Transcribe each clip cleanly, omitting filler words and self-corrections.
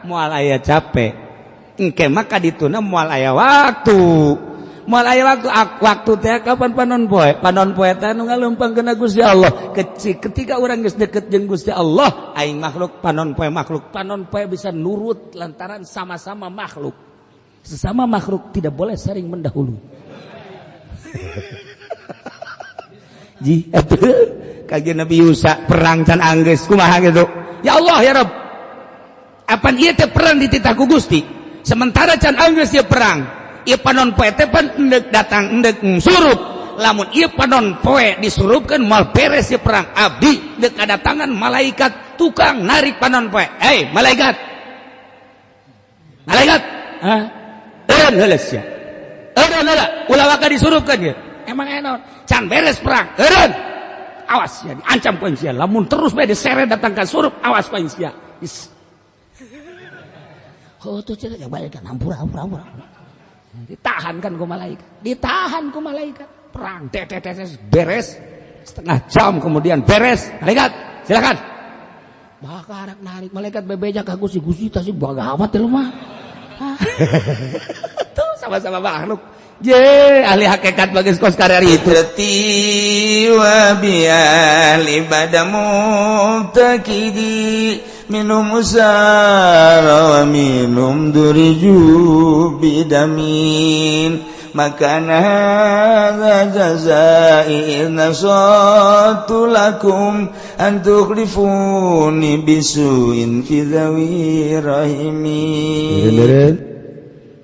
Moal aya capek. Engke mah ka dituna moal aya waktu. Moal aya waktu, waktu teh kapan panon poe? Panon poe teh nu ngaleumpangkeun Gusti Allah. Ketika urang geus deket jeung Gusti Allah, aing makhluk panon poe makhluk, panon poe bisa nurut lantaran sama-sama makhluk. Sesama makhluk tidak boleh saling mendahului. Ji, atuh kajian Nabi Yusa perang can anggeus kumaha gitu. Ya Allah ya Rabb. Apan ieu teh perang dititah ku Gusti. Sementara can anggeus ieu perang. Ieu panon poe teh pan endek datang endek surup. Lamun ieu panon poe disurupkeun moal beres ieu perang. Abdi deuk kadatangan malaikat tukang narik panon poe. Hei malaikat. Malaikat. Hah? Eureun heula sia. Eureun heula, ulah waka disurupkeun ieu. Emang enon can beres perang. Eureun. Awas ya diancam ku sia. Lamun terus bae diseret datang ka surup, awas ku sia. Oh tuh cenah ya balik kan hampura hampura hampura. Ditahan kan ku malaikat. Ditahan ku malaikat. Perang tet beres. Setengah jam kemudian beres. Malaikat, silakan. Bakar narik malaikat bebeja ka Gusti, Gusti tasih bagawat teh mah. Tuh sama-sama makhluk. Je ahli hakikat bagus kos karir itu. Wa biali badamu takidi minum usara wa minum duriju bidamin makana hadza jazai nasatu lakum an tukhlifuni bisuin fi dhawi rahimin.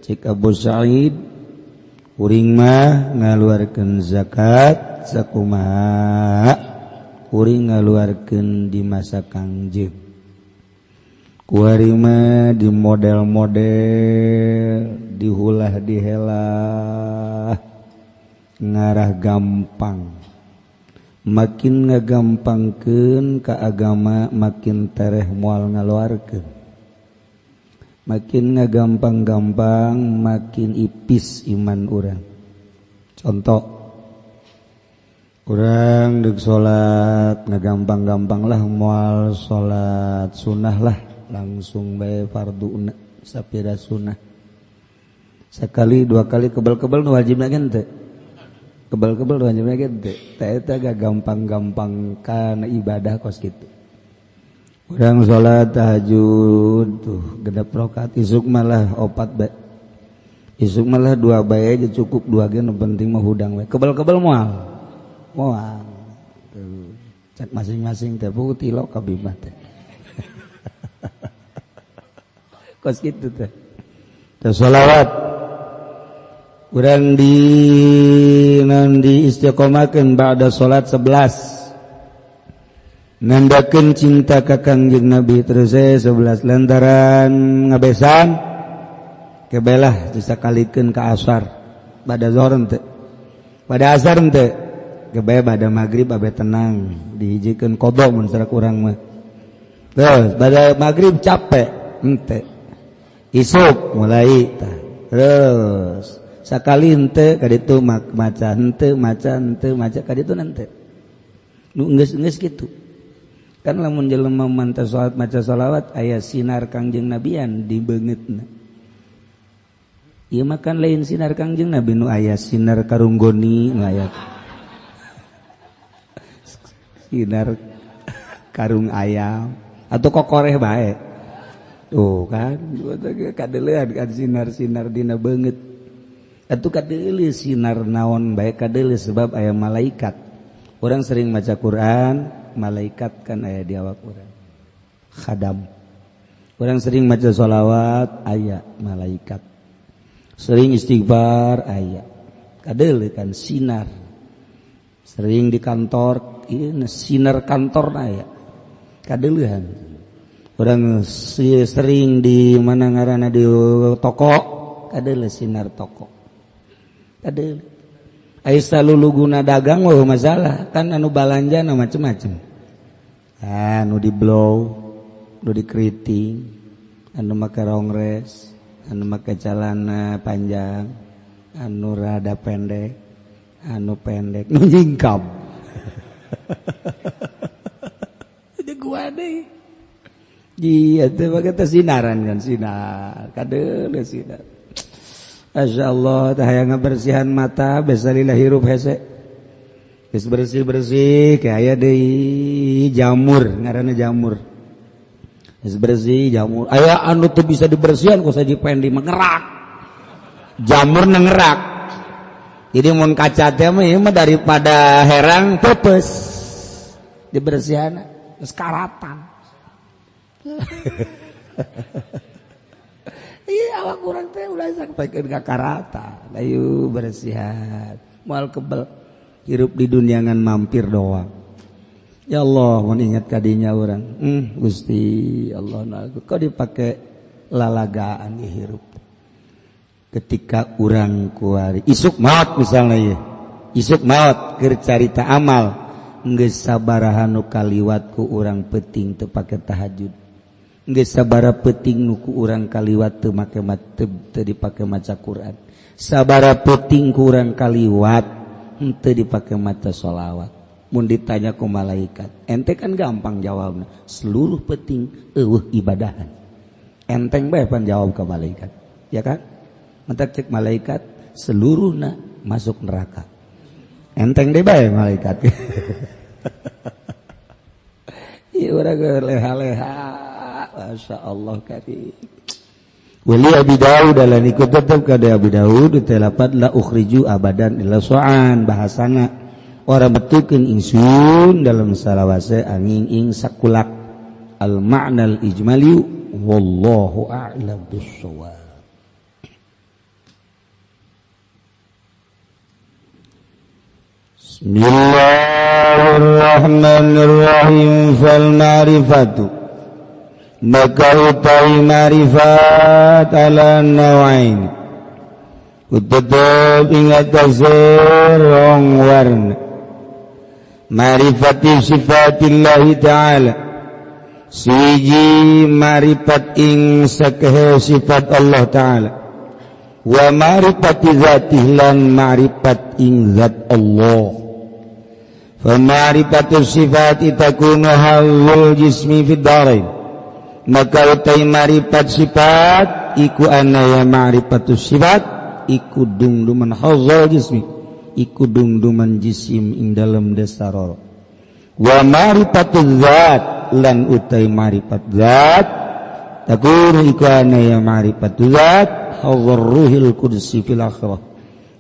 Cik Abu Sa'id kuring mah ngaluarkeun zakat sakumaha kuring ngaluarkeun di masa Kangjeng kuari mah di model-model dihulah dihelah ngarah gampang makin ngagampangkeun ka agama makin tereh moal ngaluarkeun makin ngagampang-gampang makin ipis iman urang. Contoh urang deuk salat ngagampang-gampang lah moal salat sunah lah langsung bae farduna sapira sunah sekali dua kali kebel-kebel nu wajibna ge teu kebel-kebel nu wajibna ge teu teh eta gampang-gampang kana ibadah kos kitu. Urang salat tahajud tuh genep rakaat isuk malah opat bae isuk malah dua bae aja cukup dua ge nu penting mah hudang bae kebel-kebel moal moal tuh cek masing-masing teh putih lo kabimah teh kos kitu teh. Teh sholawat urang di non di istiqomahkeun ba'da salat 11 nandakeun cinta ka Kangjeng Nabi terus 11 lantaran ngabesan kebelah disakalikeun ka asar pada zuhur henteu pada asar henteu kebeh pada maghrib abe tenang dihijikeun qada mun sarak urang mah terus pada maghrib capek henteu isuk mulai tah terus sakali henteu ka ditu maca henteu maca henteu maca ka ditu henteu nu geus-geus kitu kan lamun jelema mantap salat maca salawat aya sinar Kangjeng Nabian di beungeutna ieu mah kan lain sinar Kangjeng Nabi nu aya sinar karunggoni nu aya sinar karung ayam atau kokoreh bae tuh kan kadeulean kan sinar-sinar dina beungeut atuh kadeuleu sinar naon bae kadeuleu sebab aya malaikat. Orang sering maca Quran malaikat kan aya di awak urang khadam. Orang sering maca sholawat aya malaikat, sering istighfar aya kadeuleu kan sinar, sering di kantor ieu sinar kantor aya kadeuleuhan. Orang sering di mana ngaranna di toko kadeuleu sinar toko kadeuleu. Aya saluluguna dagang wah masalah kan anu balanja na macem-macem anu di blow nu di keriting anu make rongres anu make celana panjang anu rada pendek anu pendek nu nyingkap. Gua deh. Iya teh make teh sinaran kan sinar kadeuleu sinar. Masya Allah teh hayang ngabersihan mata besalila hirup hese. Geus bersih-bersih kayak aya deui jamur ngaranna jamur. Geus bersih jamur. Aya anu teu bisa dibersihan ku saji pendi mengerak. Jamur ngerak. Jadi mun kaca teh mah ieu mah daripada herang peupeus. Dibersihan geus karatan. Iya awak urang teh ulah sampaikan ka karata. Ayo bersihan. Moal kebel hirup di dunia ngan mampir doang. Ya Allah, mun ingat kadinya urang. Gusti Allah nah, kok dipake lalagaan hirup. Ketika urang kuari isuk maot misalnya ye. Isuk maot keur carita amal geus sabaraha nu kaliwat ku urang peuting teu pake tahajud. Geus sabara peuting nu ku urang kaliwat teu make teu dipake maca Quran. Sabara peuting ku urang kaliwat henteu dipake maca sholawat. Mun ditanya ku malaikat, ente kan gampang jawabna. Seluruh peuting eueuh ibadahan. Enteng bae pan jawab ka malaikat. Ya kan? Mentak cek malaikat seluruhna masuk neraka. Enteng deh bae malaikat. Ieu urang leha-leha. Masya Allah karim. Wali Abi Daud lan ikut tetep ka Abi Daud telapat la ukhriju abadan illa so'an bahasana ora betukeun ingsun dalam salawase angin ing sakulak al ma'nal ijmali wallahu a'lam bissawab. Bismillahirrahmanirrahim. Fal ma'rifatu maka utai ma'rifat ala nawain tetep ingat rong warna ma'rifati sifatillahi ta'ala siji ma'rifat ing sakehe sifat Allah ta'ala wa ma'rifati zatih lan ma'rifat ing zat Allah. Fa ma'rifatu sifati takunu halul jismi fid darain maka utai ma'rifat sifat iku anaya ma'rifatu sifat iku dungduman hadzal jismi iku dungduman jisim ing dalem desaroro wa ma'rifatu zat lan utai ma'rifat zat takunu iku anaya ma'rifatu zat hadzal ruhil qudsi fil akhirah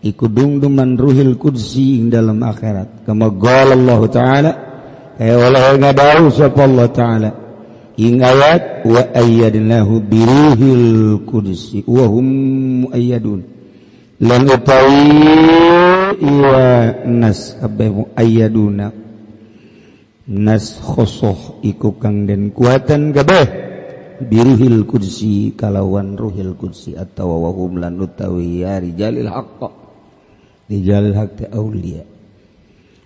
iku dungduman ruhil qudsi ing dalem akhirat. Kama qala Allah ta'ala kaya Allah ngadau sapa Allah ta'ala ing ayat wa ayyadnahu biruhil qudsi wa hum muayyadun lan utawi iya nas kabeh muayyaduna nas khosoh iku kang den kuatan kabeh biruhil qudsi kalawan ruhil qudsi atawa wa hum lan utawi ya rijalil haqq rijalil haqq auliya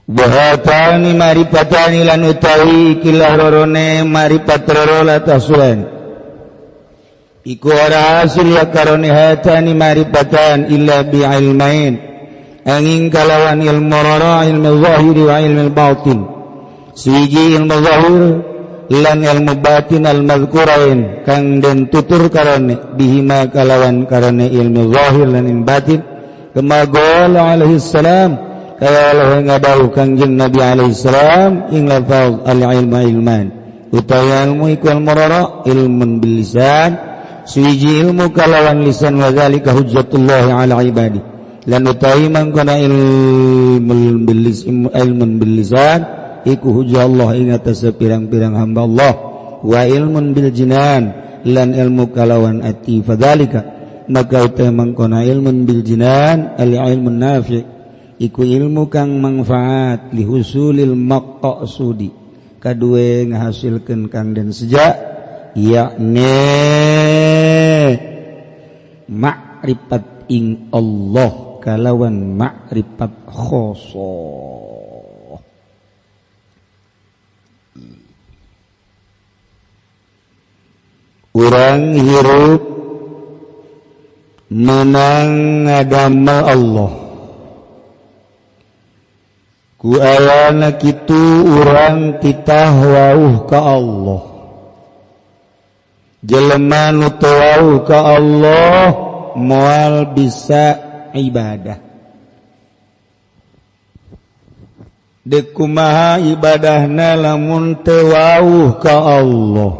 wa hatani marifatani lan utawi ikilah rorone marifat roro la tasulan iku ora hasil ya karone hatani marifatan illa bi ilmain angin kalawan ilmu roro ilmu zahiri wa ilmu batin suwiji ilmu zahir lan ilmu batin al mazkurain kang den tutur karone bihima kalawan karone ilmu zahir lan ilmu batin kama qala alaihi salam kaya Allah ngadau kangjeng Nabi alaihi salam ing lafaz al ilmu ilman utawi ilmu iku al murara ilmun bil lisan suwiji ilmu kalawan lisan wa zalika hujjatullah ala ibadi lan utawi mangkona ilmun bil lisan ilmun bil lisan iku hujjah Allah ing atas pirang-pirang hamba Allah wa ilmun bil jinan lan ilmu kalawan ati fadzalika maka utawi mangkona ilmun bil jinan al ilmun nafi iku ilmu kang manfaat lihusulil maqsudi kadue ngahasilkeun kang den seja yakni makrifat ing Allah kalawan makrifat khosoh. Urang hirup menang ngadamel Allah ku ayana kitu urang titah wauh ka Allah. Jelema nu teu wawuh ka Allah moal bisa ibadah. Dek kumaha ibadahna lamun teu wawuh ka Allah?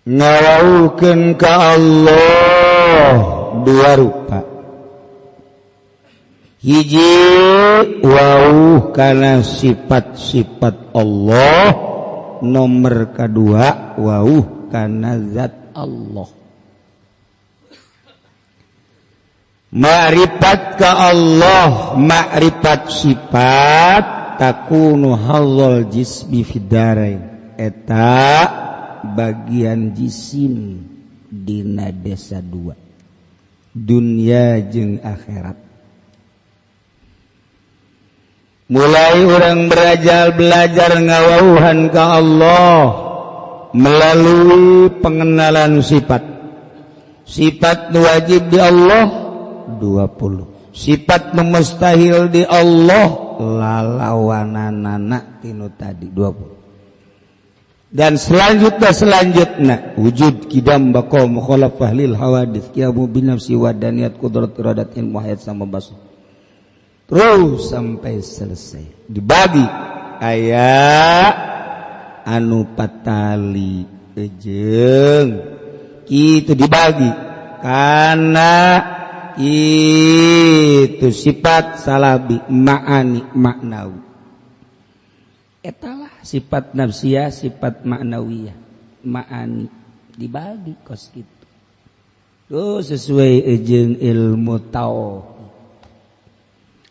Ngawawuhkeun ka Allah dua rupa. Hiji, wawuh kana sifat-sifat Allah. Nomor kedua, wawuh kana zat Allah. Ma'rifat ka Allah, ma'rifat sifat takunu hadzal jismi fid darain, eta bagian jisim dina desa dua, dunia jeung akhirat. Mulai orang belajar ngawauhan ka Allah melalui pengenalan sifat. Sifat wajib di Allah 20, sifat mustahil di Allah lalawananana tinu tadi 20. Dan selanjutnya wujud kidam baqa mukhalafah lil hawadits qiyamu bin nafsi wa daniyat qudrat iradat ilmu hayat sama basah, terus sampai selesai dibagi aya anu patali jeung kitu dibagi karena itu sifat salabi ma'ani maknawi. Etalah sifat nafsiyah, sifat maknawiyah, ma'ani dibagi kos kitu. Tuh sesuai jeung ilmu tauhid.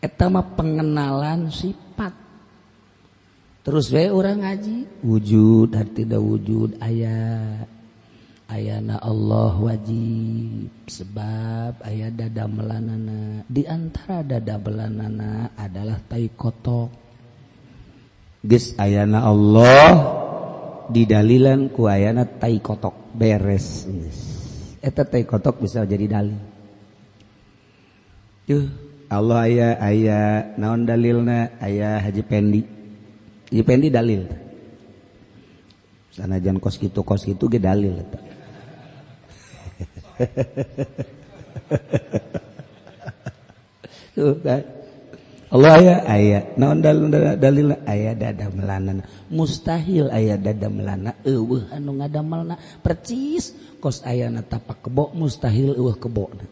Eta mah pengenalan sifat. Terus we urang ngaji wujud dan tidak wujud, aya ayana Allah wajib sebab aya dada melanana. Di antara dada melanana adalah tai kotok. Geus ayana Allah didalilan ku ayana tai kotok, beres. Eta tai kotok bisa jadi dalil. Tuh Allah aya aya naon dalilna? Aya Haji Pendi. Haji Pendi dalil. Sanajan kos kitu ge dalil eta. Tuh kan. Allah aya aya naon dalil aya dada melana. Mustahil aya dada melana eueuh anu ngadamelna percis kos ayana tapak kebo, mustahil eueuh kebona.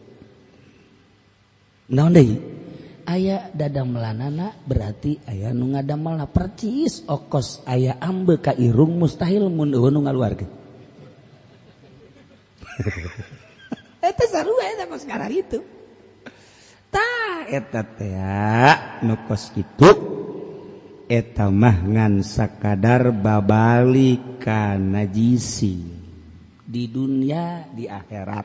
Naon deui? Aya dada melanana berarti aya nu ngadamelna percis okos aya ambe ka irung, mustahil mun eueuh nu ngaluarkeun. Eta sarua eta kos ngaran itu. Tah eta teh nu kos kitu eta mah ngan sakadar babalik ka najisi di dunia di akhirat.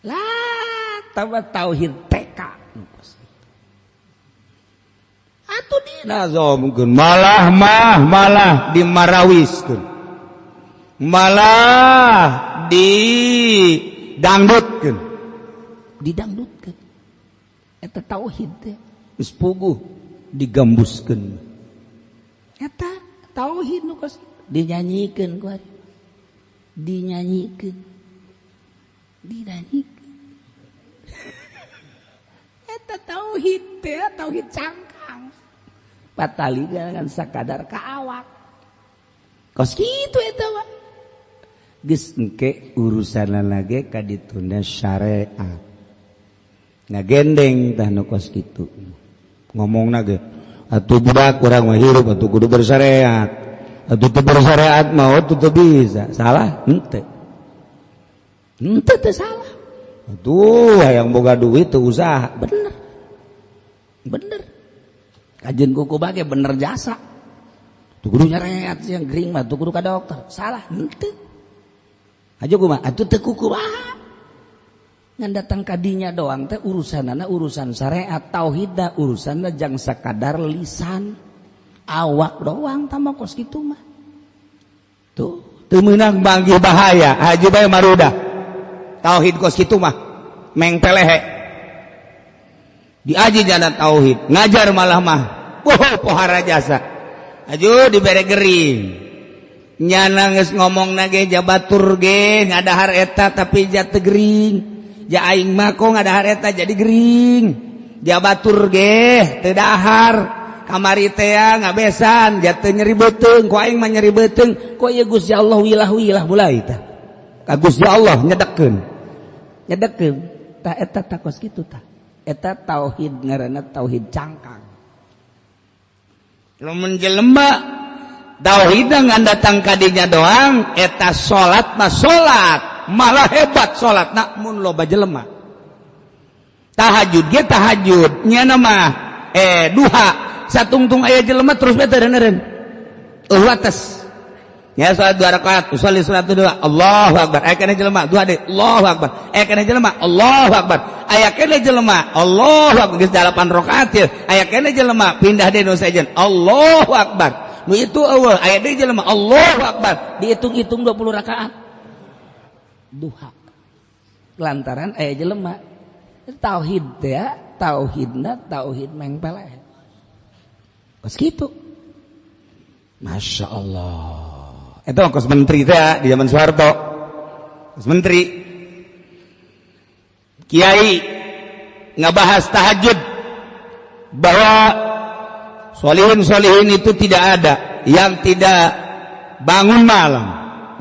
Lah tambah tauhid TK nu kos kitu. Atuh dinazomkeun malah mah malah dimarawiskeun. Malah didangdutkeun. Didangdutkeun. Eta tauhid teh geus puguh digambuskeun. Eta tauhid nu kos dinyanyikeun ku ari. Dinyanyikeun. Dinyanyikan. Eta tauhid teh tauhid cangkang. Patali dengan sakadar ka awak. Kos kitu eta mah. Geus engke urusanna lage ka dituna syariat. Ngagendeng tah nu kos kitu. Ngomongna ge atuh budak urang mah hirup atuh kudu bersyariat. Atuh teu bersyariat mah atuh teu bisa. Salah henteu. Henteu teu salah. Atuh hayang boga duit teu usaha, bener. Bener. Kajeun kuku bage bener jasa. Tuh kudu nyareat yang gering mah tuh kudu ka dokter. Salah henteu. Aja kumaha atuh teu kukumaha. Ngan datang kadinya doang teh urusanana urusan syariat tauhidna urusanna jang sakadar lisan awak doang tambah kos kitu mah. Tuh teu meunang banggi bahaya haji bae marudah. Tauhid kos kitu mah meng pelehe. Diaji jana tauhid, ngajar malah mah. Wah, pohara jasa. Aju dibere gering. Nyana geus ngomong nage jabatur ge ngadahar eta tapi ja teu gering. Ja aing mah kok ngadahar eta jadi gering. Jabatur ge teu dahar. Kamari teh ngabesan ja teu nyeri beuteung, ku aing mah nyeri beuteung. Ku ieu Gusti Allah wilah-wilah mulai tah. Ka Gusti Allah nyedekeun. Nyedekeun. Tah eta takos kitu tah. Eta tauhid ngaranna tauhid cangkang. Lamun jelema tauhid ngan datang kadinya doang eta salat mah salat malah hebat salat namun loba jelema tahajud ge tahajud nyana mah duha satungtung aya jelema terus bae teu eureun wates nya salat dua rakaat usolli salat dua Allahu akbar aya kana jelema dua deui Allahu akbar aya kana jelema Allahu akbar aya kana jelema Allahu akbar geus 8 rakaat aya kana jelema pindah deui nu sejen Allahu akbar nu itu eueuh aya deui jelema Allahu akbar dihitung-hitung 20 rakaat duha lantaran aya jelema tauhid teh tauhidna tauhid mengpeleh kos kitu. Masya Allah itu kos menteri teh di zaman Soeharto kos menteri kiai ngabahas tahajud bahwa solihin-solihin itu tidak ada yang tidak bangun malam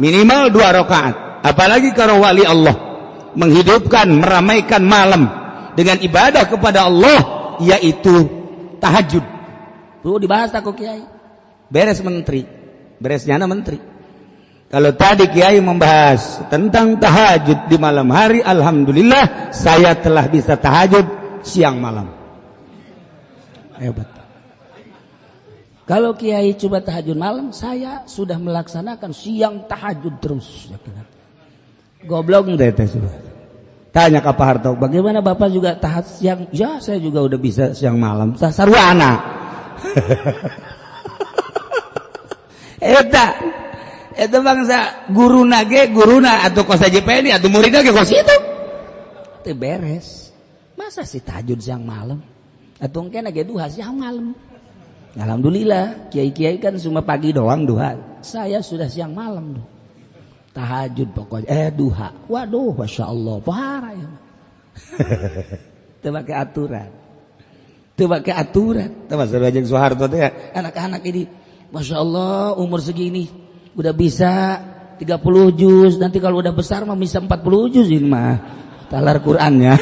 minimal 2 rakaat apalagi kalau wali Allah menghidupkan meramaikan malam dengan ibadah kepada Allah yaitu tahajud. Tuh dibahas aku kiai beres menteri beresnya menteri. Kalau tadi kiai membahas tentang tahajud di malam hari, alhamdulillah saya telah bisa tahajud siang malam. Hebat. Kalau kiai coba tahajud malam, saya sudah melaksanakan siang tahajud terus. Goblok deh teh sudah. Tanya ke Pak Harto, bagaimana Bapak juga tahajud siang? Ya, saya juga udah bisa siang malam. Sarwana. Eta, eta bangsa guruna ge guruna atau kos JPN atau muridna ge kos itu. Teu beres. Masa sih tahajud siang malam? Atau engke ge duha siang malam. Alhamdulillah, kiai-kiai kan cuma pagi doang duha. Saya sudah siang malam tuh. Tahajud pokoknya, duha. Waduh, Masya Allah, pohara ya. Teu make aturan. Teu make aturan. Teu masalah jeung Soeharto teh anak-anak ini, Masya Allah, umur segini udah bisa 30 juz, nanti kalau udah besar mah bisa 40 juz ini mah. Talar Qur'annya.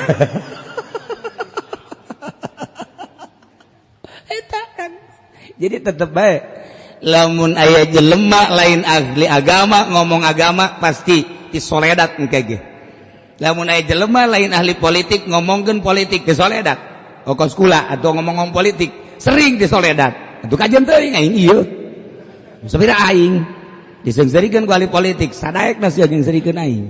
Jadi tetap baik. Lamun aya jelema lain ahli agama ngomong agama pasti disoledat engke ge. Lamun aya jelema lain ahli politik ngomongkeun politik disoledat. Okos kula atau ngomong-ngomong politik sering disoledat. Atuh kajian teuing aing ieu. Sapira aing diseungseurikeun ku ahli politik sadaekna sia jeung seurikeun aing.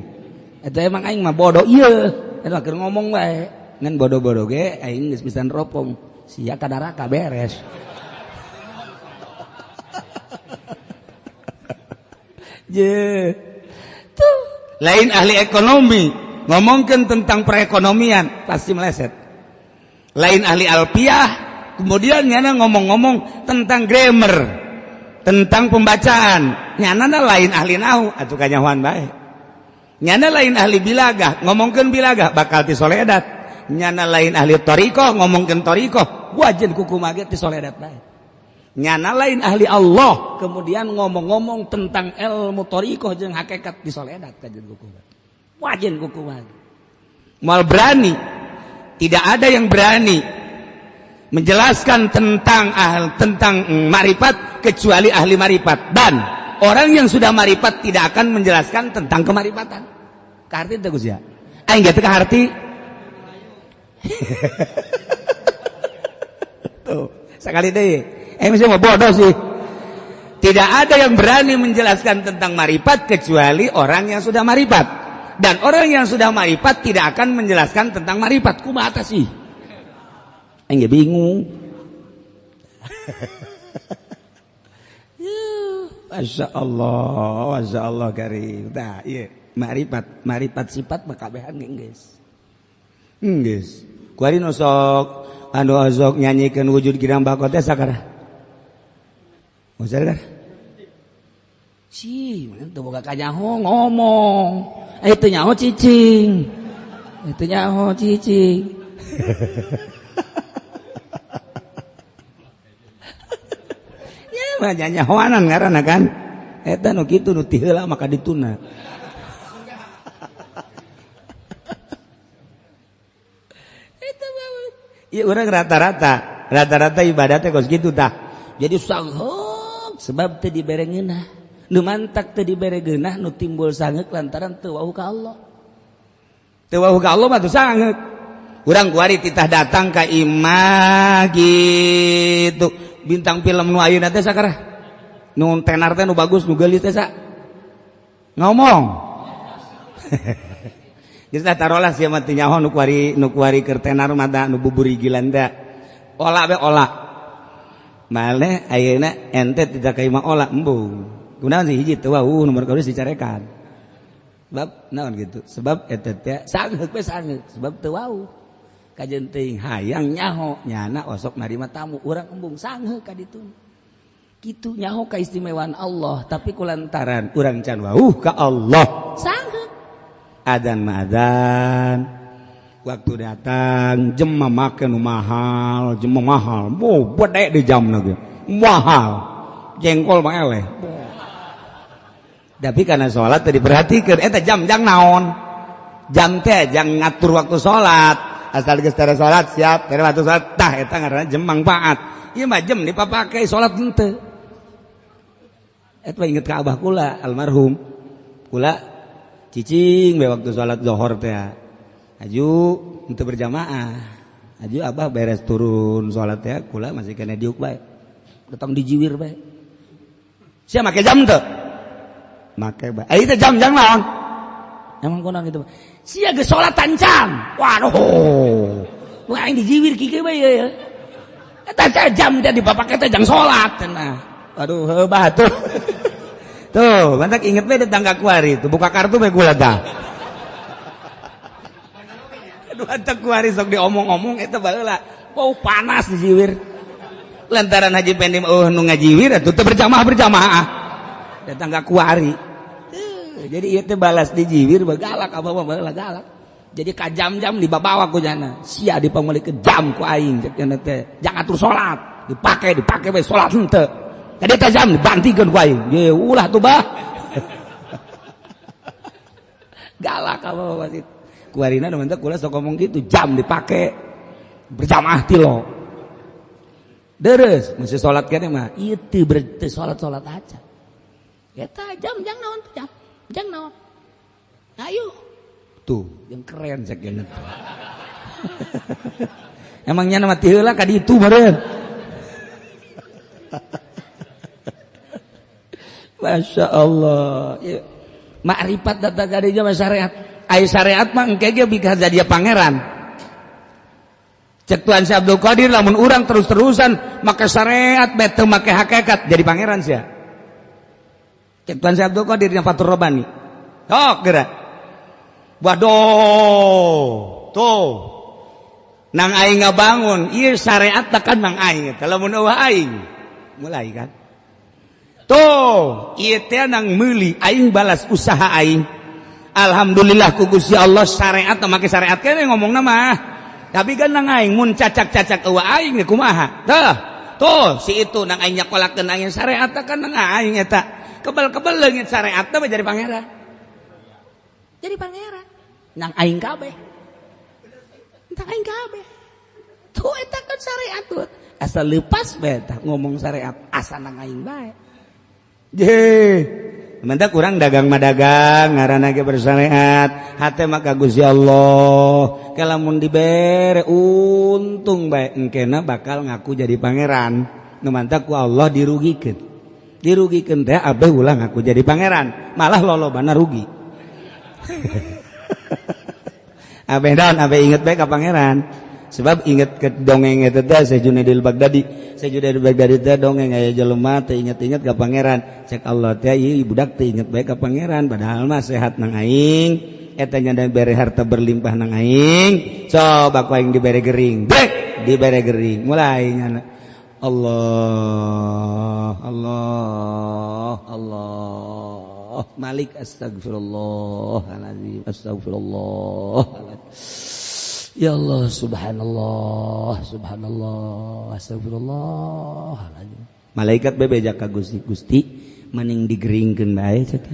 Eta emang aing mah bodoh ieu. Eta keur ngomong bae. Ngan bodoh-bodoh ge aing geus bisa neropong. Sia kadaraka beres. Je. Tuh. Lain ahli ekonomi ngomongkan tentang perekonomian pasti meleset. Lain ahli alpiah kemudian nyana ngomong-ngomong tentang grammar, tentang pembacaan. Nyana lain ahli nahu atuh kanyahoan bae. Nyana lain ahli bilagah ngomongkeun bilagah bakal tisoledat. Nyana lain ahli thariqah ngomongkeun thariqah wajen kuku mage tisoledat bae. Nyana lain ahli Allah kemudian ngomong-ngomong tentang ilmu thariqah jeung hakikat disoledat kajen kuku wajen kuku mal berani. Tidak ada yang berani menjelaskan tentang tentang marifat kecuali ahli marifat, dan orang yang sudah marifat tidak akan menjelaskan tentang kemarifatan. Kaharti teu Gus ya? Aing ge teu kaharti. Tuh, sekali deui. Mesti mau bodoh sih. Tidak ada yang berani menjelaskan tentang marifat kecuali orang yang sudah marifat. Dan orang yang sudah marifat tidak akan menjelaskan tentang marifat. Kumaha sih? Aing ge bingung. Masya Allah, Masya Allah karim. Nah, iya, marifat, marifat sifat makabehan geus. Geus. Kuari nu sok anu sok nyanyikeun wujud girang bako teh sakara. Musar kan? Cicing, teu boga kanyaho ngomong. Teu nyaho cicing. Teu nyaho cicing. Ya mah nyahoanan ngaranna kan. Eta nu kitu nu ti heula maka dituna. Eta mah ieu urang rata-rata ibadatnya kos kitu tah. Jadi sangheuk sebab teu dibere ngeunah. Nu mantak teu dibere geunah nu timbul sangeuk lantaran teu wau ka Allah. Teu wau ka Allah mah teu sangeuk. Urang kuari titah datang ka imah gitu. Bintang film nu ayeuna teh sakarah. Nu tenar teh nu bagus nu geulis teh sa. Ngomong. Geus tah tarolah sia mah teu nyaho nu kuari keur tenar mah da nu buburigilan teh. Ola be ola. Male ayeuna ente tidak ka imah ola embung. Kunaon sih hiji teu wau nomor kadua dicarekan. Sebab naon gitu. Sebab eta teh sangeuk we sangeuk sebab teu wau. Kajen teuing hayang nyaho nyana osok narima tamu urang embung sangeuk ka ditu. Kitu nyaho kaistimewaan Allah tapi kulantaran urang can wau ka Allah. Sangeuk. Adzan mah adzan. Waktu datang jem mah make nu mahal, jem mah mahal. Boh bedek di jamna ge. Mahal. Jengkol mah eleh. Tapi karena sholat tadi diperhatikan, eta jam jang naon? Jam teh jang ngatur waktu sholat. Asal geus tara sholat siap, tara waktu sholat tah eta ngaranna jam manfaat. Ieu mah jam dipapake sholat henteu. Eta inget ka abah kula almarhum. Kula cicing we waktu sholat zuhur teh. Aju henteu berjamaah. Aju abah beres turun sholat teh kula masih kena diuk bae. Datang dijiwir bae. Sia make jam teu? Make bae. Itu jam jang naon? Emang kunaon gitu. Sia geus salat tancang. Waduh. Wah aing dijiwir kieu bae ya. Eta teh jam teh dipapake teh jang salat cenah. Waduh, heuh batuh. Tuh, mantak inget bae datang ka kuari tuh buka kartu bae gula tah. Aduh, antak kuari sok diomong-omong eta baheula. Bau panas dijiwir. Lantaran Haji Pendi eueuh nu ngajiwir atuh teu berjamaah-berjamaah. Datang ka kuari. Jadi ieu teh balas dijiwir bagalak abah mah baheula galak. Jadi ka jam-jam dibabawa ku jana. Sia dipameulikeun jam ku aing cek jana teh. Jangan atur salat, dipake we salat henteu. Jadi teh jam dibantikeun ku aing. Ye ulah tuh bah. Galak abah mah wasit. Kuarina nu mantep kula sok ngomong gitu, jam dipake berjamaah tilo. Deres mesti salat keneh mah ieu teu berteu salat-salat aja. Eta jam jang naon tuh jam? Jang naon? Ayo. Tuh, yang keren cek geuna. Emangnya mah ti heula ka ditu meureun. Masya Allah. Ya. Makrifat datang ka dieu mah syariat. Ai syariat mah engke ge bika jadi pangeran. Cek Tuhan Syekh Abdul Qadir lamun urang terus-terusan make syariat bae teu make hakikat jadi pangeran sia. Cek Tuhan Syekh Abdul Qadir yang Fathur Rabbani. Tok geura. Waduh, tuh. Nang aing ngabangun, ieu syariat kan nang aing eta lamun eueuh aing. Mulai kan. Tuh, ieu teh nang meuli aing balas usaha aing. Alhamdulillah ku Gusti Allah syariat make syariat kene ngomongna mah. Tapi kan nang aing mun cacak-cacak eueuh aing kumaha? Tuh, tuh si itu nang aing nyakolakeun aing syariat kan nang aing eta. Kebel-kebel leungit syariat teh jadi pangeran. Jadi pangeran. Nang aing kabeh. Nang aing kabeh. Tuh eta kan syariat tuh. Asal lepas bae tah ngomong syariat asa nang aing bae. Je. Mentak kurang dagang mah dagang ngaranna ge bersyariat. Hate mah ka Gusti Allah. Kalamun dibere untung bae engkena bakal ngaku jadi pangeran. Nu mantak ku Allah dirugikeun. Dirugikeun teh abeh ulah ngaku jadi pangeran, malah lolobana rugi. Abeh daun abeh inget bae ka pangeran. Sebab inget ke dongeng eta teh Syekh Junaidil Baghdadi. Syekh Junaidil Baghdadi teh dongeng aya jelema teh inget-inget ka pangeran. Cek Allah teh ieu budak teh inget bae ka pangeran padahal mah sehat nang aing, eta nya bere harta berlimpah nang aing. Coba ku aing dibere gering. Dek, dibere gering. Mulai nyana. Allah Allah Allah Malik astagfirullahaladzim astagfirullah. Ya Allah, subhanallah subhanallah astagfirullah. Malaikat bebeja ka Gusti, Gusti maning digeringkeun bae cek.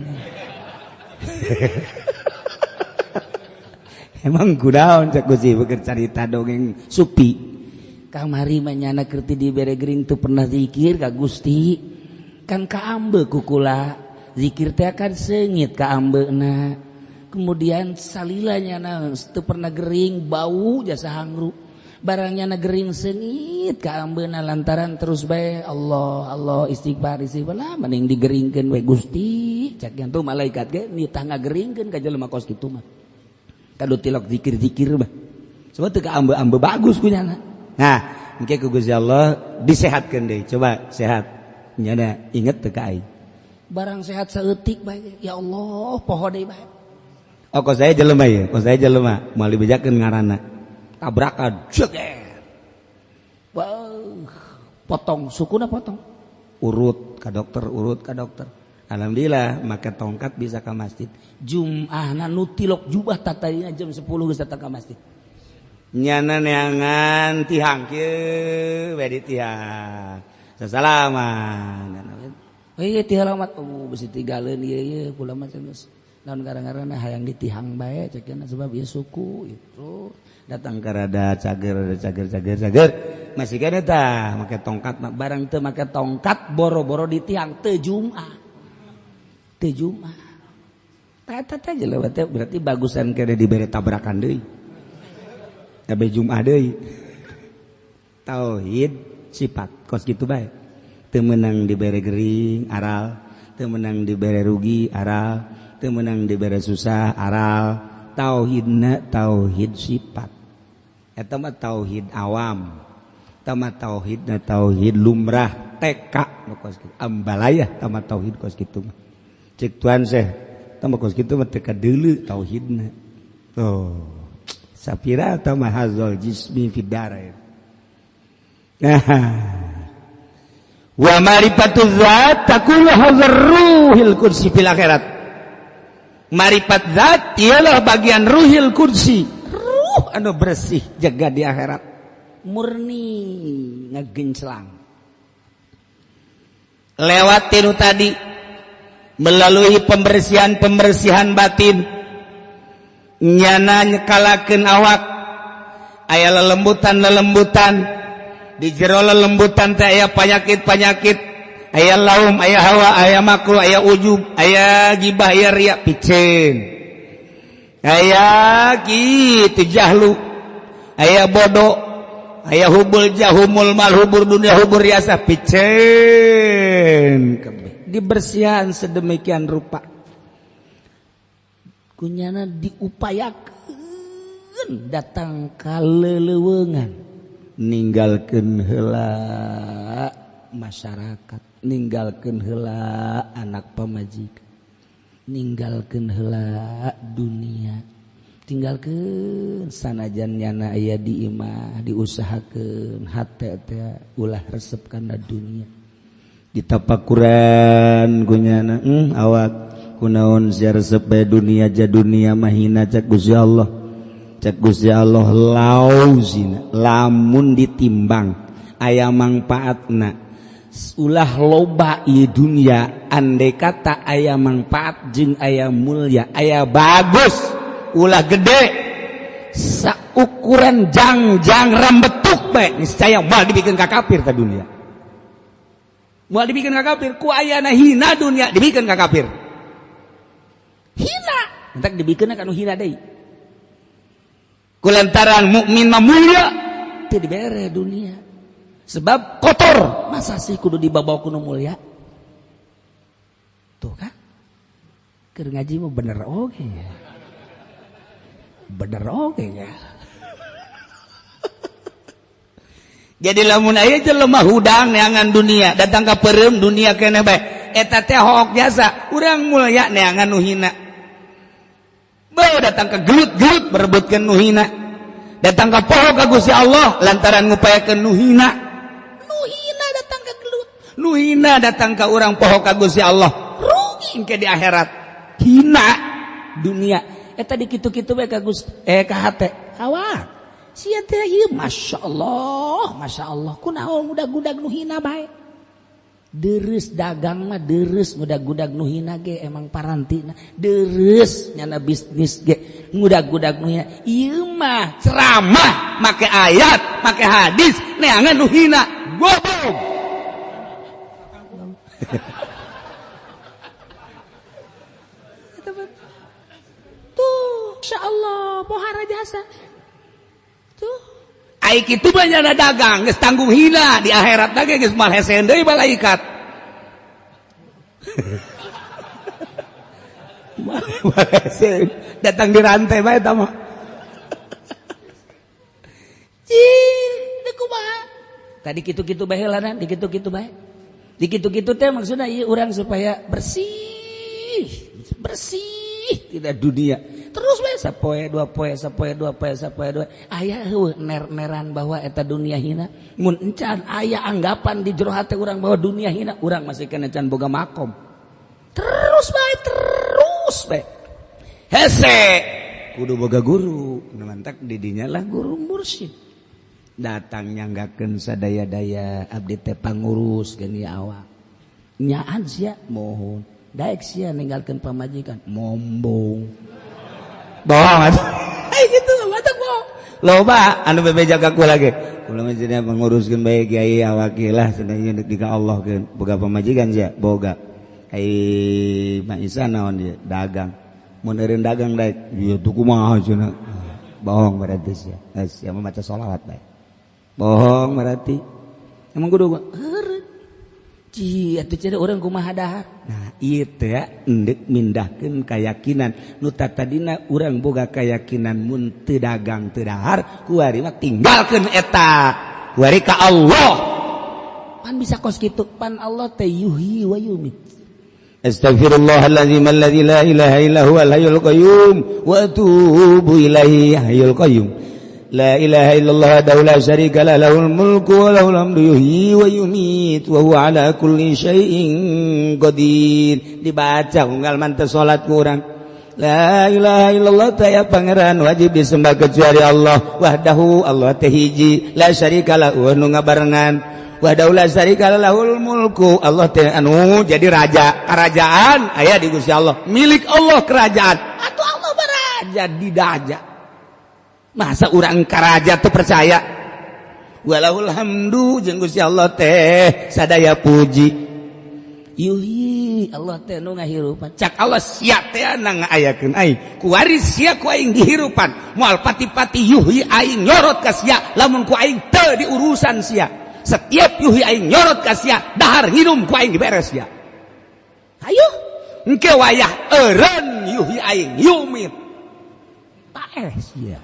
Emang kudaon cek Gusti beker carita dongeng supi. Kamari mah nyana keur ti dibere gering teu pernah zikir ka Gusti. Kan kaambe ku kula. Zikir teh kan seungit kaambeuna. Kemudian salila nyana teu pernah gering bau jasa hangru. Barang nyana gering seungit kaambeuna lantaran terus bae Allah Allah istighfar istighfar lah mending digeringkeun we Gusti. Cek yang tuh malaikat ge nitah ngageringkeun ka jelema kos kitu mah. Kadu tilok zikir-zikir mah. Sebab teu kaambe-ambe bagus ku nyana. Nah, engke ku Gusti Allah disehatkeun deui. Coba sehat. Nyana inget teu ka aing. Barang sehat saeutik bae. Ya Allah, poho deui bae. Oh, kos saya jelema ieu, kos saya jelema, moal dibejakeun ngaranna. Tabrakan, jeger. Wah, potong sukuna potong. Urut ka dokter, urut ka dokter. Alhamdulillah, make tongkat bisa ka masjid. Jum'ahna nu tilok jubah tatadina jam 10 geus datang ka masjid. Nyana neangan tihang kieu we di tihang. Sasalaman. Heuh tihang alamat, oh besi tigaleun ieu ieu kula mah geus. Naon gara-garana hayang ditihang bae cek cenah sebab ieu suku itu datang ka rada cager cager cager cager masih kene tah make tongkat barang teu make tongkat boro-boro ditihang teu Jumat teu Jumat tah eta teh jelema teh berarti bagusan kene dibere tabrakan deui tapi Jumat deui. Tauhid sifat kos kitu bae teu meunang dibere gering aral, teu meunang dibere rugi aral, teu meunang dibere susah aral. Tauhidna tauhid sifat eta mah tauhid awam, eta mah tauhidna tauhid lumrah TK nu kos kitu ambalayah eta mah tauhid kos kitu mah cek tuan seh eta mah kos kitu mah teu kadeuleu tauhidna. Tuh sapira eta mah hazal jismi fid darain. Nah, wa marifatu zat takunu hadzal ruhil kursi fil akhirat. Marifat zat ialah bagian ruhil kursi, ruh anu bersih jaga di akhirat, murni ngegenclang. Lewat tinu tadi melalui pembersihan-pembersihan batin, nyana nyekalakeun awak, aya lelembutan-lelembutan, di jero lelembutan teh aya panyakit-panyakit. Aya laum, aya hawa, aya makruh, aya ujub, aya gibah, aya riya, piceun. Aya kitu jahlu, aya bodoh, aya hubul jahumul mal hubur dunia hubur riasa, piceun. Dibersihan sedemikian rupa. Kunyana diupayakeun datang ka leleuweungan, ninggalkeun heula masyarakat, ninggalkeun heula anak pamajikan, ninggalkeun heula dunia, tinggalkeun sanajan nyana aya di imah diusahakeun hate teh ulah resep kana dunia. Ditapakuran ku nyana awak kunaon sia resep bae dunia ja dunia mahina cek Gusti Allah. Cek Gusti Allah lau zina lamun ditimbang aya mangpaatna ulah loba ieu dunia andai kata aya mangpaat jeung aya mulya aya bagus ulah gede saukuran jangjang rambetuk bae niscaya moal dibikeun ka kafir ka dunia, moal dibikeun ka kafir ku ayana hina dunia dibikeun ka kafir hina entak dibikeunna ka nu hina deui kulantaran mukmin mah mulya teu dibere dunia sebab kotor masa sih kudu dibawa kuno mulia tuh kan keur ngaji mah bener oge ya, bener oge ya. Jadi lamun aya jelema hudang neangan dunia datang ka peureum dunia keneh bae eta teh hook jasa urang mulia neangan nu hina bae datang ka gelut-gelut berebutkeun nu hina datang ka poho ka Gusti Allah lantaran ngupayakeun nu hina. Nu hina datang ka urang poho ka Gusti Allah, rugi engke di akhirat. Hina dunia eta dikitu-kitu bae ka Gusti ka hate. Awak sia teh ieu masyaallah, masyaallah kunaon ngudag-gudag nu hina bae. Deres dagang mah deres ngudag-gudag nu hina ge emang parantina. Deres nyana bisnis ge ngudag-gudag nu hina. Ieu mah ceramah make ayat, make hadis neangan nu hina. Goblok. Tuh, insyaallah pohara jasa. Tuh. Ai kitu mah nyana dagang geus tanggung hina di akhirat ge geus moal hese deui malaikat. Datang di rantai bae eta mah. Cih, deui kumaha? Tadi kitu-kitu bae heulana, dikitu-kitu bae. Dikitu-kitu teh maksudna ieu urang supaya bersih, bersih tidak dunia. Terus bae sapoe dua poe, sapoe dua poe, sapoe dua. Aya heueuh ner-neran bahwa eta dunia hina. Mun encan aya anggapan di jero hate urang bahwa dunia hina, urang masih kena can boga makom. Terus bae, terus bae. Hese kudu boga guru, nu mantak di dinya lah guru mursyid. Datang nyanggakeun sadaya-daya abdi teh pangurus geuning awak. Nyaan sia mohon, daek sia ninggalkeun pamajikan, mombong. Bohong atuh. Ai kitu mata bohong. Loba anu bebeja ka kula ge. Kula mah cenah panguruskeun bae kiai awak lah cenah ieu deuk ka Allah keun. Boga pamajikan sia, boga. Ai Mak Isa naon ieu dagang. Mun eureun dagang daek, ieu tuh kumaha cenah. Bohong berarti sia. Geus sia mah maca sholawat bae. Bohong berarti. Emang kudu heureun. Ci atuh cenah urang kumaha dahar. Nah, ieu teh endek mindahkeun kayakinan. Nu tatadina urang boga kayakinan mun teu dagang teu dahar, kuari mah tinggalkeun eta. Kuari ka Allah. Pan bisa kos kitu, pan Allah teh yuhyi wa yumit. Astaghfirullahalazim alladzi la ilaha illa huwal hayyul qayyum wa atubu ilaihi hayyul qayyum. La ilaha illallah wahdahu la syarika lah lahul mulku wa lahul hamdu yuhyi wa yumiit wa huwa ala kulli syai'in qadir. Dibaca unggal manteu salat ku urang. La ilaha illallah teh aya pangeran wajib disembah kecuali Allah wahdahu, Allah teh hiji, la syarika lah nu ngabarengan. Wahdahu la syarika lahul mulku, Allah teh anu jadi raja, kerajaan aya di Gusti Allah, milik Allah kerajaan. Atuh Allah baraja di daja. Masa urang karaja teu percaya? Walahul hamdu jeung Gusti Allah teh sadaya puji. Yuhi Allah teh nu ngahirupan. Cak Allah sia teh na ngaayakeun aing. Kuari sia ku aing dihirupan. Moal pati-pati yuhi aing nyorot ka sia lamun ku aing teu diurusan sia. Setiap yuhi aing nyorot ka sia, dahar nginum ku aing diberes sia. Hayu engke wayah eureun yuhi aing yumit. Paeh sia.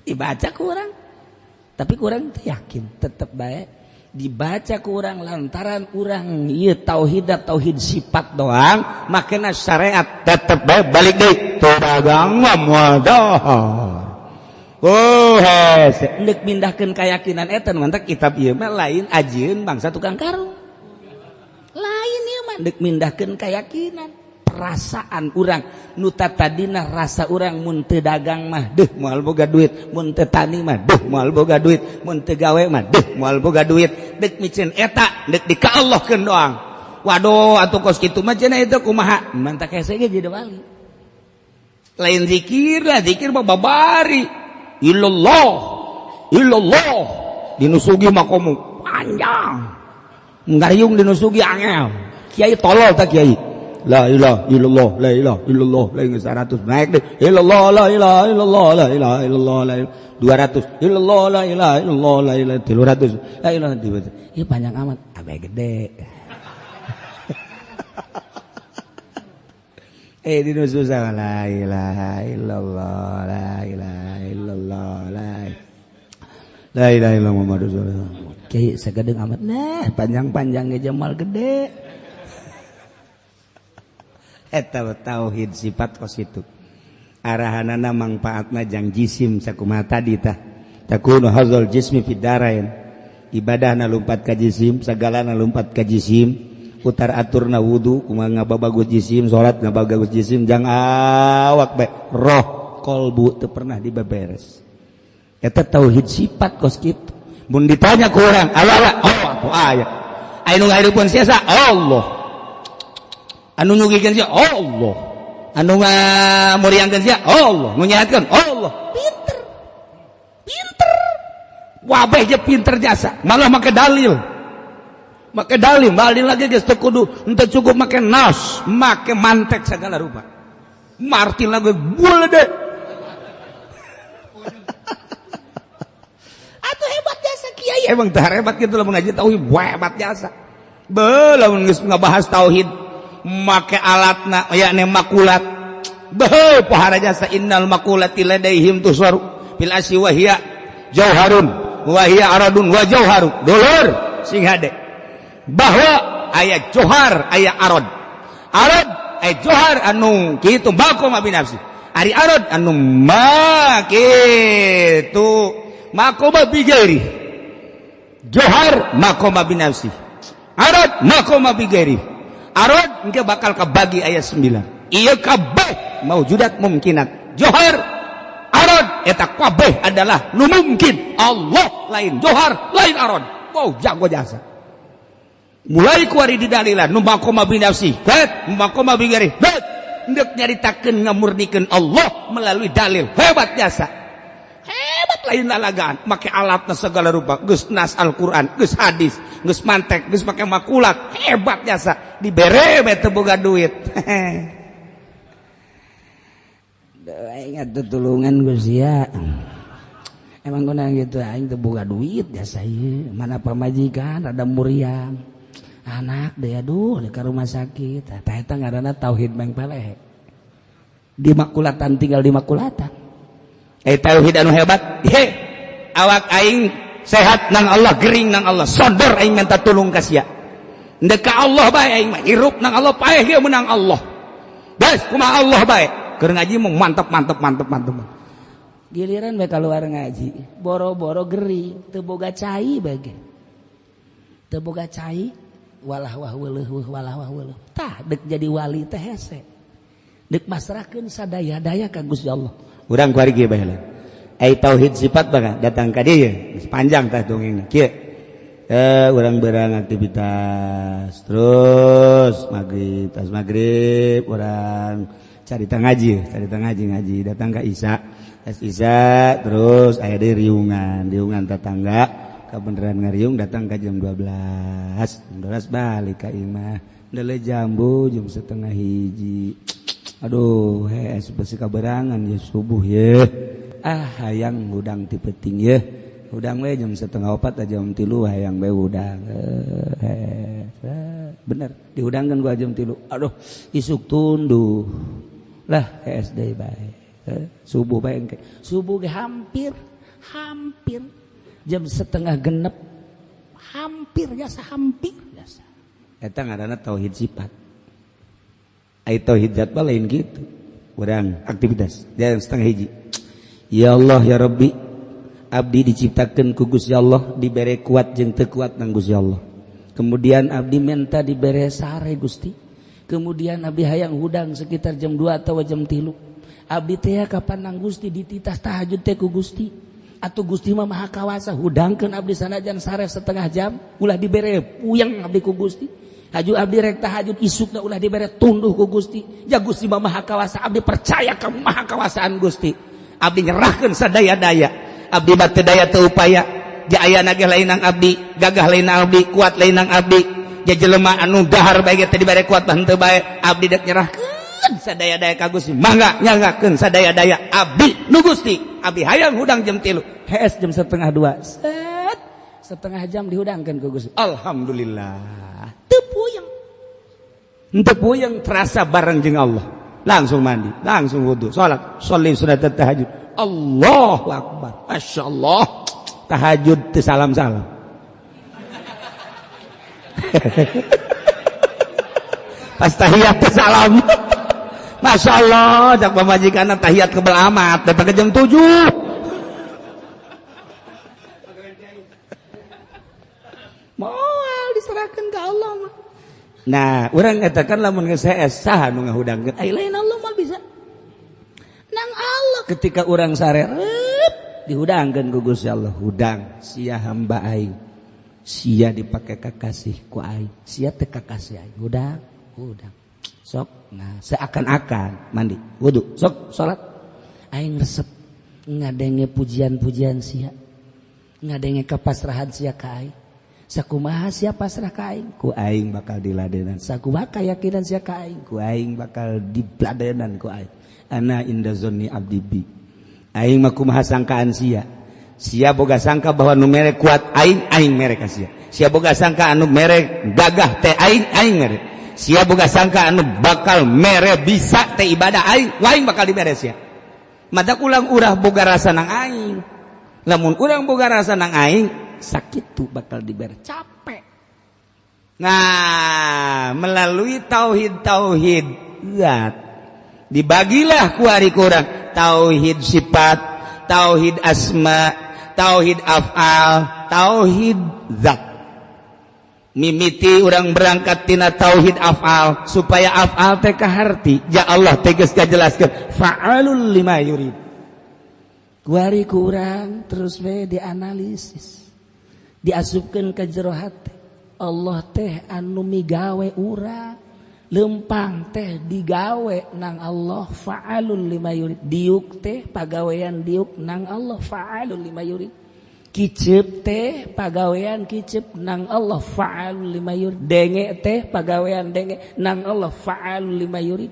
Dibaca kurang, tapi kurang yakin tetep baik dibaca kurang lantaran urang ieu tauhid tauhid sifat doang makana syariat tetep baik balik deui teu dagang mah moal dahar. Oh hese endek mindahkeun keyakinan eta mantak kitab ieu mah lain ajieun bangsa tukang karung, lain ieu mah endek mindahkeun keyakinan perasaan urang nu tadina rasa urang mun teu dagang mah deuh moal boga duit, mun teu tani mah deuh moal boga duit, mun teu gawe mah deuh moal boga duit, deuk miceun eta deuk di ka Allahkeun doang. Waduh atuh kos kitu mah cenah itu kumaha mantak hese ge jadi wali. Lain zikir lah, zikir mah babari illallah illallah dinusugi mah komo panjang ngariung dinusugi angel kiai tolol tak kiai. La ilaha illallah, la ilaha illallah, la ilaha 100 naik deh. Illallah, la ilaha illallah, la ilaha illallah, la ilaha 200, illallah, la ilaha illallah, la ilaha 300, la ilaha 300. Ieu panjang amat, abe gede. Dinu susah la ilaha illallah, la ilaha illallah, la ilaha illallah Muhammadur Rasulullah. Kiai sagedeung amat nah, panjang-panjang ge jamal gede. Eta tauhid sifat kos kitu. Arahanana mangpaatna jang jisim sakumaha tadi tah. Takunu hadzal jismi fid darain. Ibadahna lumpat ka jisim, sagalana lumpat ka jisim. Utar aturna wudu kumaha ngababagus jisim, salat ngababagus jisim, jang awak bae roh kolbu teu pernah dibeberes. Eta tauhid sifat kos kitu. Mun ditanya ku urang, Allah oh atuh aya. Anu ngahirupkeun sia Allah. Anu nyugihkeun sia Allah. Anu ngamuriangkeun sia Allah, nu nyehatkeun Allah. Pinter. Pinter. Wabeh je pinter jasa, malah make dalil. Make dalil, dalil lagi geus teu kudu, henteu cukup make nas, make mantek segala rupa. Martin lagi boleh deh. Atuh hebat jasa kiai, emang teh hebat kitu lamun ngaji tauhid hebat jasa. Beuh lamun geus ngabahas tauhid make alatna yakni makulat. Beuh pohara jasa innal makulati ladaihim tusaru bil asyi wa hiya jauharun wa hiya aradun wa jauharu. Dulur sing hade bahwa aya johar aya arad. Arad aya johar anu kitu maqom abi nafsi. Ari arad anu ma kitu maqom bi ghairi. Johar maqom bi nafsi. Arad maqom bi ghairi. Arad engke bakal kabagi ayat 9. Ieu kabeh maujudat mumkinat. Johar arad eta kabeh adalah nu mungkin. Allah lain johar lain arad. Wow jago jasa. Mulai kuari didalilan nu maqom bi nafsi, bet maqom bi ghairi, bet ndek nyaritakeun ngamurnikeun Allah melalui dalil. Hebat jasa. Hebat lain lalagaan, make alatna segala rupa, geus nas Al-Qur'an, geus hadis, geus mantek, geus make makulat, hebat jasa. Dibere bae teu boga duit. Aing atuh tulungan geus sia. Emang guna gitu aing teu boga duit jasa ieu, mana pamajikan rada muriang. Anak deh aduh di rumah sakit. Tah eta ngaranna tauhid mengpeleh. Di makulatan tinggal di makulatan. Tauhid anu hebat, he awak aing sehat nang Allah, gering nang Allah, sodor aing minta tulung ka sia. Ndek ka Allah bae aing mah, hirup nang Allah, paeh ge menang Allah. Geus kumaha Allah bae. Keur ngaji mah mantep mantep mantep mantep. Giliran bae keluar ngaji, boro-boro gering, teu boga cai bae ge. Teu boga cai, walah wah weuleuh walah wah weuleuh. Tah dek jadi wali teh hese. Dek masrahkeun sadaya-daya ka Gusti Allah. Urang kuari kieu bae lah. Ai tauhid sifat bae datang ka dieu, geus panjang tah dongengna. Kieu. Urang berang aktivitas terus maghrib, tas maghrib urang carita ngaji, carita ngaji ngaji datang ka Isya. Tas Isya terus aya deui riungan, riungan tetangga kabeneran ngariung datang ka jam 12. Jam 12 balik ka imah. Ndele jambu jam 12:30. Aduh, hees besi kaberangan ya subuh ya. Ah, hayang hudang ti peuting ya. Hudang we jam 3:30 jam 3 hayang we hudang. Bener, dihudangkeun gua jam 3. Aduh, isuk tunduh. Lah, hees deui bae. Subuh bae engke. Subuh ge hampir jam 5:30. Hampir jasa hampir jasa. Eta ngaranna tauhid sifat. Ai tauhid zat mah lain gitu. Urang aktivitas jam 12:30. Ya Allah ya Rabbi, abdi diciptakeun ku Gusti Allah, dibere kuat jeung teu kuat nang Gusti Allah. Kemudian abdi menta dibere sare Gusti. Kemudian abdi hayang hudang sekitar jam 2 atau jam 3. Abdi teh kapan nang Gusti dititas tahajud teh ku Gusti. Atuh Gusti mah maha kawasa hudangkeun abdi sanajan sare setengah jam ulah dibere puyeng abdi ku Gusti. Haju abdi rek tahajud isukna ulah dibere tunduh ku Gusti. Ya Gusti mah maha kawasa, abdi percaya ka maha kawasaan Gusti. Abdi nyerahkeun sadaya-daya. Abdi mah teu daya teu upaya. Ja ayana ge lain nang abdi, gagah lain nang abdi, kuat lain nang abdi. Ja jelema anu dahar bae ge teu dibere kuat mah henteu bae. Abdi dek nyerahkeun sadaya-daya ka Gusti. Mangga nyanggakeun sadaya-daya abdi nu Gusti. Abdi hayang hudang jam 3. Hees jam 1:30. Set. Setengah jam dihudangkeun ku Gusti. Alhamdulillah. Teu puyeng. Henteu puyeng terasa bareng jeung Allah. Langsung mandi, langsung wudu, salat, sholli sunat tahajud. Allahu akbar. Masyaallah. Tahajud teu salam-salam. Pas tahiyat teu salam. Masya Allah, cak pamajikanna tahiyat kebel amat, datang ke jam 7. Nah, urang katakan lamun geus hees saha nu ngahudangkeun? Ai lain Allah mah bisa. Nang Allah ketika urang sarerep dihudangkeun ku Gusti Allah, hudang sia hamba aing. Sia dipake kakasih ku aing, sia teh kakasih aing. Hudang, hudang. Sok, nah seakan-akan mandi, wudu, sok salat. Aing resep ngadenge pujian-pujian sia. Ngadenge kapasrahan sia ka aing. Sakumaha sia pasrah ka aing, ku aing bakal diladenan. Sakumaha kayakinan sia ka aing, ku aing bakal diladenan ku aing. Ana inda zonni abdi bi. Aing mah kumaha sangkaan sia. Sia boga sangka bahwa nu mere kuat aing, aing mere ka sia. Sia boga sangka anu mere gagah teh aing, aing mere. Sia boga sangka anu bakal mere bisa teh ibadah aing, aing bakal dibere sia. Madak ulang urah boga rasa nang aing. Lamun urang boga rasa nang aing, sakitu bakal diberi capek. Nah, melalui tauhid-tauhid zat dibagilah kuari kurang tauhid sifat, tauhid asma, tauhid af'al, tauhid zat. Mimiti urang berangkat tina tauhid af'al supaya af'al teh kaharti. Ya Allah teh geus kajelaskeun fa'alul lima yurid. Kuari kurang terus we dianalisis. Diasupkeun ka jero hate. Allah teh anu migawe urang, lempang teh digawe nang Allah fa'alul lima yurid. Diuk teh pagawean diuk nang Allah fa'alul lima yurid. Kicep teh pagawean kicep nang Allah fa'alul lima yurid. Denge teh pagawean denge nang Allah fa'alul lima yurid.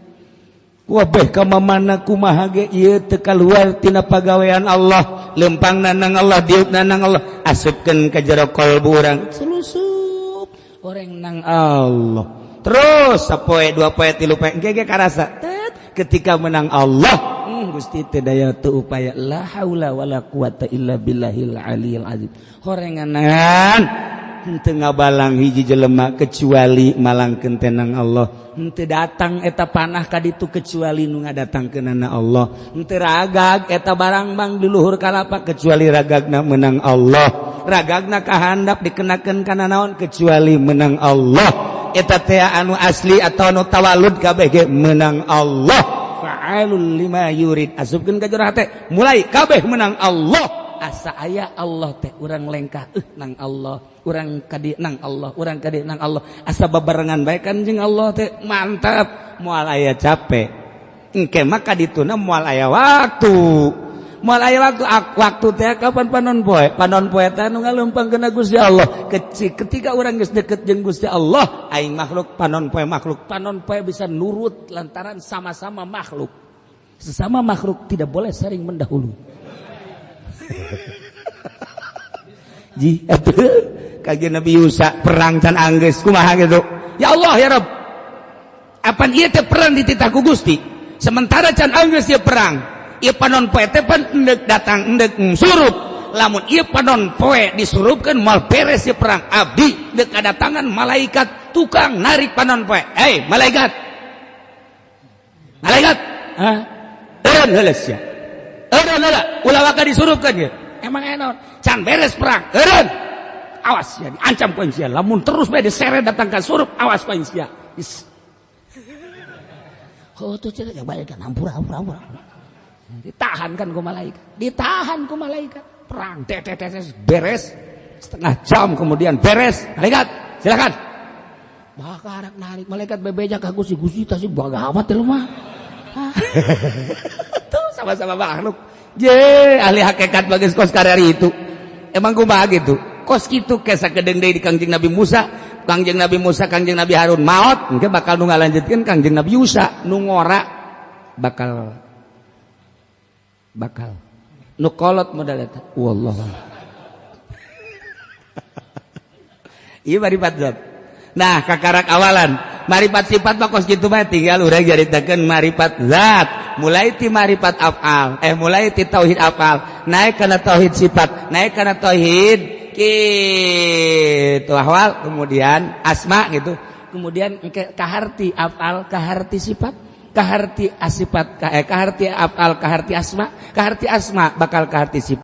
Wabeh ka mamana kumaha ge ieu teu kaluar tina pagawean Allah, lempangna nang Allah, diukna nang Allah, asupkeun ka jero kalbu urang, sulusup oreng nang Allah. Terus sapoe dua poe tilu poe engke ge karasa tet ketika menang Allah, Gusti teu daya teu upaya, la haula wala quwata illa billahil aliyil azim. Horenganan henteu ngabalang hiji jelema kecuali malangkeun teh nang Allah. Henteu datang eta panah ka ditu kecuali nu ngadatangkeunana Allah. Henteu ragag eta barang bang di luhur kalapa kecuali ragagna menang Allah. Ragagna kahandap dikenakeun kana naon kecuali menang Allah. Eta teh anu asli atau anu tawalud kabeh ge menang Allah. Fa'alul lima yurid. Asupkeun ka jero hate, mulai kabeh menang Allah. Asa aya Allah teh urang lengkah nang Allah, urang kadi nang Allah, urang kadi nang Allah. Asa babarengan bae kan jeung Allah teh mantap, moal aya capek. Engke mah ka dituna moal aya waktu. Moal aya waktu, waktu teh kapan panon poe? Panon poe teh nu ngaleumpangkeun Gusti Allah. Ketika urang geus deket jeung Gusti Allah, aing makhluk panon poe makhluk, panon poe bisa nurut lantaran sama-sama makhluk. Sesama makhluk tidak boleh saling mendahului. Ji atuh kajian Nabi Yusa perang can anggeus kumaha gitu. Ya Allah ya Rabb. Apan ieu teh perang dititah ku Gusti. Sementara can anggeus ieu perang. Ieu panon poe teh pan endek datang endek surup. Lamun ieu panon poe disurupkeun moal beres ieu perang. Abdi deuk kadatangan malaikat tukang narik panon poe. Hei malaikat. Malaikat. Hah? Eureun heula sia. Eureun heula, ulah waka disurupkeun ieu. Emang enon, can beres perang. Eureun. Awas ya, diancam ku aing sia. Lamun terus bae diseret datang ka surup, awas ku aing sia. Oh tuh cenah ya balik kan ampura ampura ampura. Ditahan kan ku malaikat. Ditahan ku malaikat. Perang tet beres. Setengah jam kemudian beres. Malaikat, silakan. Bakar narik malaikat bebeja ka Gusti, Gusti tah sih bagamat teh mah. Tuh sama-sama makhluk. Je, ahli hakikat bagus kos karir itu. Emang kumaha gitu? Kos kitu ke sakedeung deui di Kangjeng Nabi Musa, Kangjeng Nabi Musa, Kangjeng Nabi Harun maot, engke bakal nu ngalanjutkeun Kangjeng Nabi Yusa, nu ngora bakal bakal nu kolot modal eta. Wallahu. Ieu maripat zat. Nah, kakarak awalan maripat sifat mah kos kitu mah tinggal urang jaritakeun maripat zat. Mulai ti maripat afal, mulai ti tauhid afal, naik kana tauhid sifat, naik kana tauhid kitu ahwal, kemudian asma gitu. Kemudian kaharti afal, kaharti sifat, kaharti asifat, kaharti afal, kaharti asma, kaharti asma bakal kaharti sifat.